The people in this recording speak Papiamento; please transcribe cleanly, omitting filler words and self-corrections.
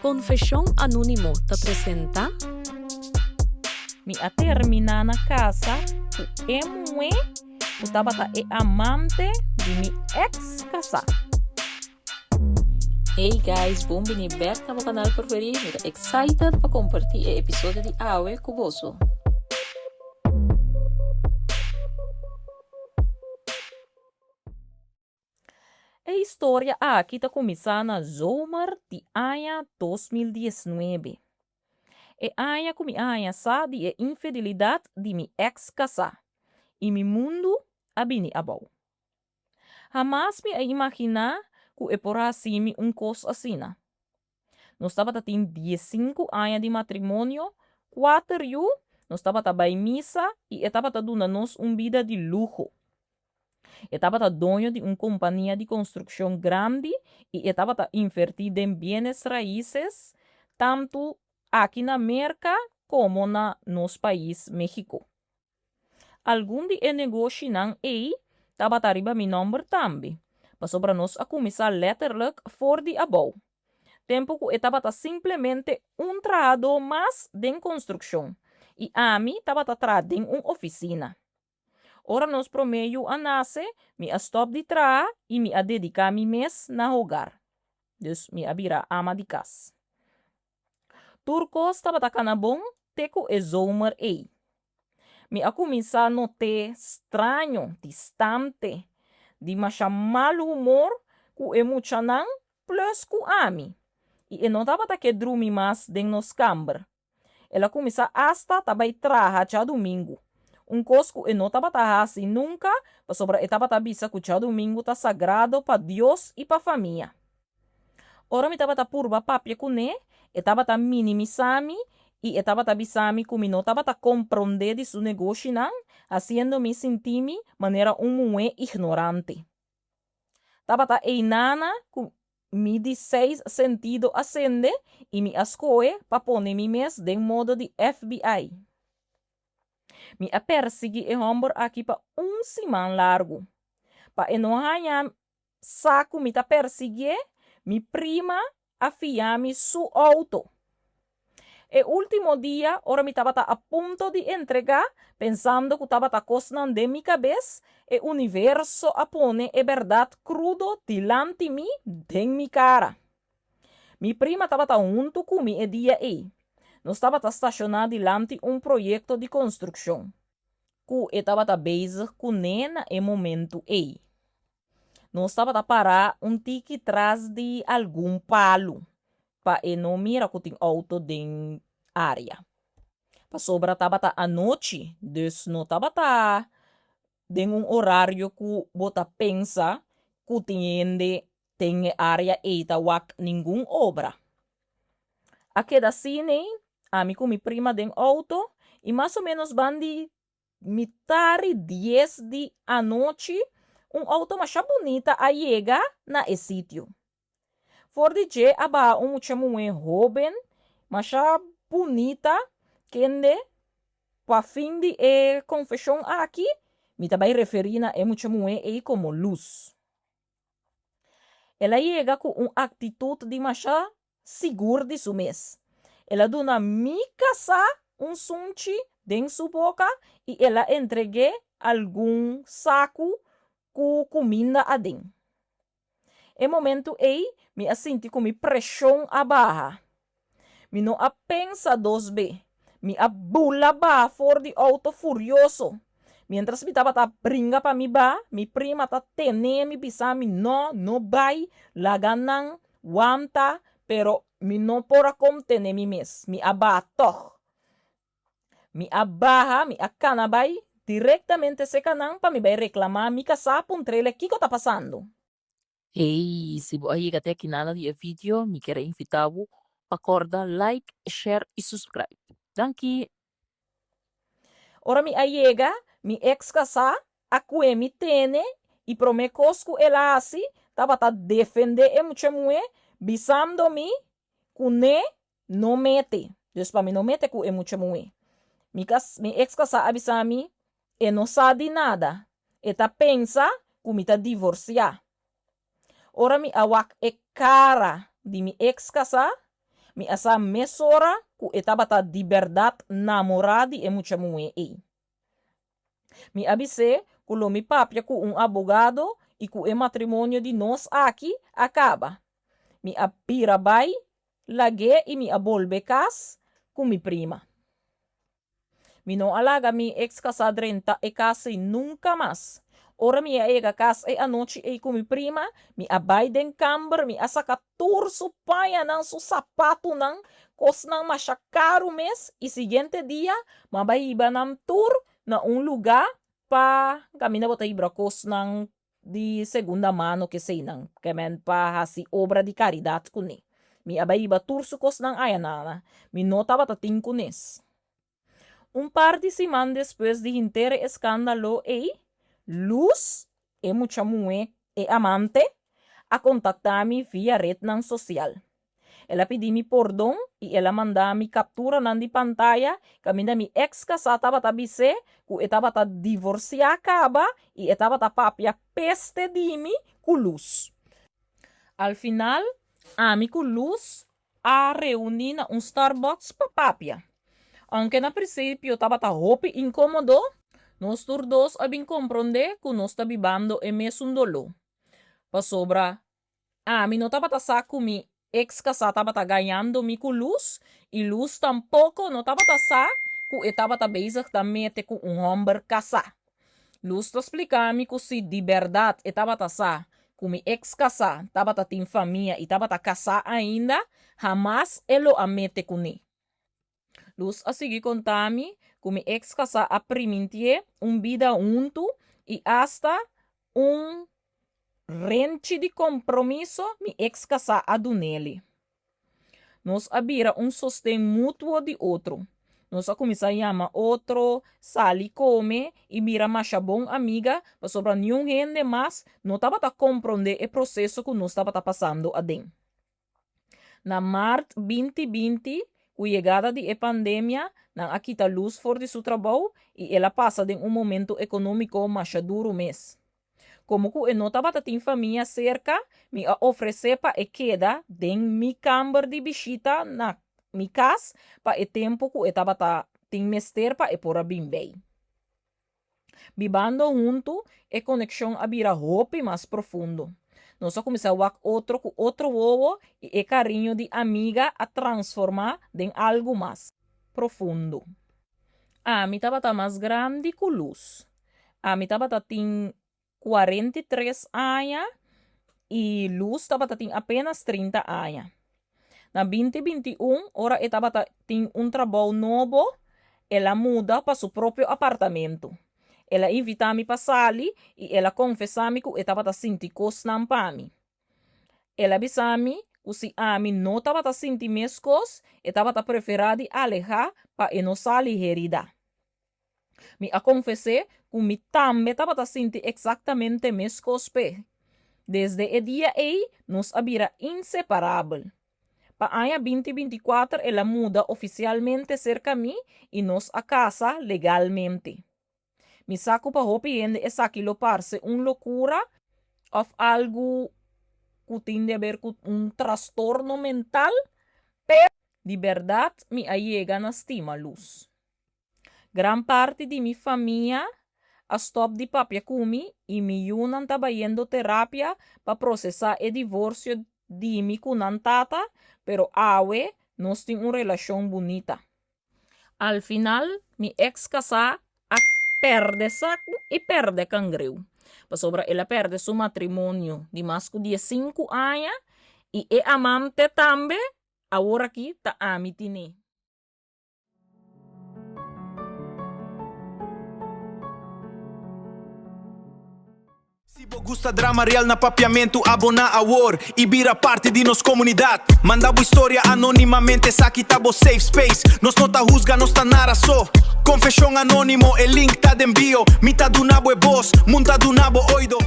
Konfeshon Anónimo ta presentá. Mi a terminá na kasa ku e muhé ku tabata e amante di mi eks kasá. Hey guys, bon bini bek na bo kanal preferí. Mi ta excited pa kompartí e episodio di awe ku boso. E historia aki ta kuminsá na zomer di aña 2019, e aña ku mi a haña sa di e infidelidat di mi eks kasá i mi mundu a bini abou. Hamas mi a imaginá ku e por hasi mi un kos asina. Nos tabata tin diesinku aña di matrimonio, kuater yu, nos tabata bai misa i e tabata duna nos un bida di luho. E tabata doño di un kompania di konstrukshon grandi i e tabata invertí den bienes raises tantu aki na Merka komo na nos pais México. Algun di e negoshinan ei tabata riba mi nòmber tambe, pasobra nos a kuminsá lèterlik for di abou, tempu ku e tabata simplemente un trahadó mas den konstrukshon i ami tabata traha den un ofisina. Ora nos promé yu a nase, mi a stòp di traha i mi a dediká mi mes na hogar. Dus mi a bira ama di kas. Tur kos tabata kana bon te ku e zomer ei. Mi a kuminsá not'é straño, distante, di masha mal humor ku e muchanan plus ku ami, i e no tabata ke drumi mas den nos kamber. El a kuminsá asta ta bai traha djadumingu, un kos ku e no tabata hasi nunka pasobra e tabata bisa ku djadumingu ta sagrado pa Dios i pa famia. Ora mi tabata purba papia kuné, e tabata minimisá mi i e tabata bisa mi ku mi no tabata komprondé di su negoshinan, hasiendo mi sinti mi manera un muhé ignorante. Tabata einana ku mi di seis sentido a sende i mi a skohe pa pone mi mes den modo di FBI. Mi a persiguí e hòmber aki pa un siman largu, pa e no haña Sa ku mi ta persiguié, mi prima a fia mi su outo. E último dia, ora mi tabata a punto di entregá, pensando ku tabata kosnan den mi kabes, e universo a pone e bèrdat krudo dilanti mi den mi kara. Mi prima tabata huntu ku mi e dia ei. Nos tabata stashoná dilanti un proyekto di konstrukshon. Ku e tabata bezig kuné na e momentu ei. Nos tabata pará un tiki tras di algun palu pa e no mira ku tin outo den área. Pasobra tabata anochi, dus no tabata den un orario ku bo ta pensa ku tin hende den e área ei ta wak ningun obra. A keda asina ei, ami ku mi prima den outo i mas o ménos ban di mitari dies di anochi un outo masha bunita a yega na e sitio. For di dje a baha un mucha muhé hóben masha bunita kende pa fin di e konfeshon aki mi ta bai referí na e mucha muhé ei komo Luz. El a yega ku un aktitut di masha sigur di su mes. El a duna mi kasá un sunchi den su boka i el a entreg'é algun saku ku kuminda aden. E momentu ei mi a sinti ku mi preshon a baha. Mi no a pensa dos be. Mi a bula baha for di outo furioso. Miéntras mi tabata bringa pa mi ba, mi prima ta tene mi bisa mi no, no bai, laga nan wanta, pero mi no por a kontene mi mes. Mi a baha tòg. Mi a baha, mi a kana bai direktamente seka nan pa mi bai reklamá mi kasá puntr'el kiko ta pasando. Hey, si bo a yega te aki nada di e video, mi kier a invita bo pa corda like, share y subscribe. Danki! Ora mi a yega, mi ex casá a cue mi tene y prome cos cu el a haci tabata defende e mucha muhe bisando mi cu ne no mete, dus pa mi no mete cu e mucha muhe. Mi cas, mi ex casá a bisa mi, e no sa di nada, e ta pensa cu mi ta divorcia. Ora mi a wak e cara di mi ex casá, Mi a sa mesora ku e tabata di bèrdat namorá di e mucha muhé ei. Mi a bis'é ku lo mi papia ku un abogado i ku e matrimonio di nos aki a kaba. Mi a bira bai lag'é i mi a bolbe kas ku mi prima. Mi no a laga mi eks kasá drenta e kas ei nunka mas. Ora mi a yega kas e anochi ei ku mi prima, mi a bai den kamber, mi a saka tur su pañanan, su sapatunan, kosnan masha karu mes i siguiente dia mi a bai hiba nan tur na un lugá pa kaminda bo ta hibra kosnan di segunda mano keseinan, ke men pa hasi obra di karidat kuné. Mi a bai hiba tur su kosnan aya nana, mi no tabata tin kunes. Un par di siman despues di hinter e eskandalo ei, Luz, e mucha muhé, e amante, a kontaktá mi via retnan sosial. El a pidi mi pordon i el a manda mi kapturanan di pantaya kaminda mi eks kasá tabata bis'é ku e tabata divorsiá kaba i e tabata papia peste di mi ku Luz. Al final, ami ku Luz a reuní na un Starbucks pa papia. Ounke na prinsipio tabata hopi inkómodo, nos tur dos a bin komprondé ku nos ta bibando e mesun doló. Pasobra Ami no tabata sa ku mi eks kasá tabata gañando mi ku Luz i Luz tampoko no tabata sa ku e tabata bezig ta mete ku un hòmber kasá. Luz ta splika mi ku si di bèrdat e tabata sa ku mi eks kasá tabata tin famia i tabata kasá ainda, hamas e lo a mete kuné. Luz a sigui konta mi ku mi eks kasá a primintié un bida huntu i asta un renchi di kompromiso mi eks kasá a dun'eli. Nos a bira un sosten mutuo di otro. Nos a kuminsá yama otro, sali kome i bira masha bon amiga pasobra niun hende mas no tabata komprondé e proseso ku nos tabata pasando aden. Na mart 2020, ku yegada di e pandemia, nan a kita Luz for di su trabou i el a pasa den un momento ekonómiko masha duru mes. Komo ku e no tabata tin famia serka, mi a ofresé pa e keda den mi kamber di bishita na mi kas pa e tempu ku e tabata tin mester pa e por a bin bei. Bibando huntu, e konekshon a bira hopi mas profundo. Nos a kuminsá wak otro ku otro wowo i e kariño di amiga a transformá den algu mas profundo. Ami tabata mas grandi ku Luz. Ami tabata tin 43 aña i Luz tabata tin apenas 30 aña. Na 2021, ora e tabata tin un trabou nobo, el a muda pa su propio apartamento. El a invitá mi pa sali i el a konfesá mi ku e tabata sinti kosnan pa mi. El a bisa mi ku si ami no tabata sinti meskos, e tabata preferá di alehá pa e no sali heridá. Mi a konfes'é ku mi tambe tabata sinti eksaktamente meskos p'e. Desde e dia ei nos a bira inseparabel. Pa aña 2024 el a muda ofisialmente serka mi i nos a kasa legalmente. Mi sa ku pa hopi hende esaki lo parse un lokura òf algu ku tin di aber ku un trastorno mental, pero di bèrdat mi a yega na stima Luz. Gran parti di mi famia a stòp di papia ku mi i mi yunan ta bayendo terapia pa prosesá e divorsio di mi ku nan tata, pero awe nos tin un relashon bunita. Al final mi eks kasá a pèrdè saku i pèrdè kangreu, pasobra el a pèrdè su matrimonio di mas ku diesinku aña i e amante tambe, aworakí ta ami tine. Si bo gusta drama real na Papiamentu, aboná awor i bira parti di nos komunidat. Manda bo historia anónimamente, esaki ta bo safe space. Nos no ta husga, nos ta nara so. Konfeshon anónimo, e link ta den bio. Mi ta duna bo e bos, mun ta duna bo oido.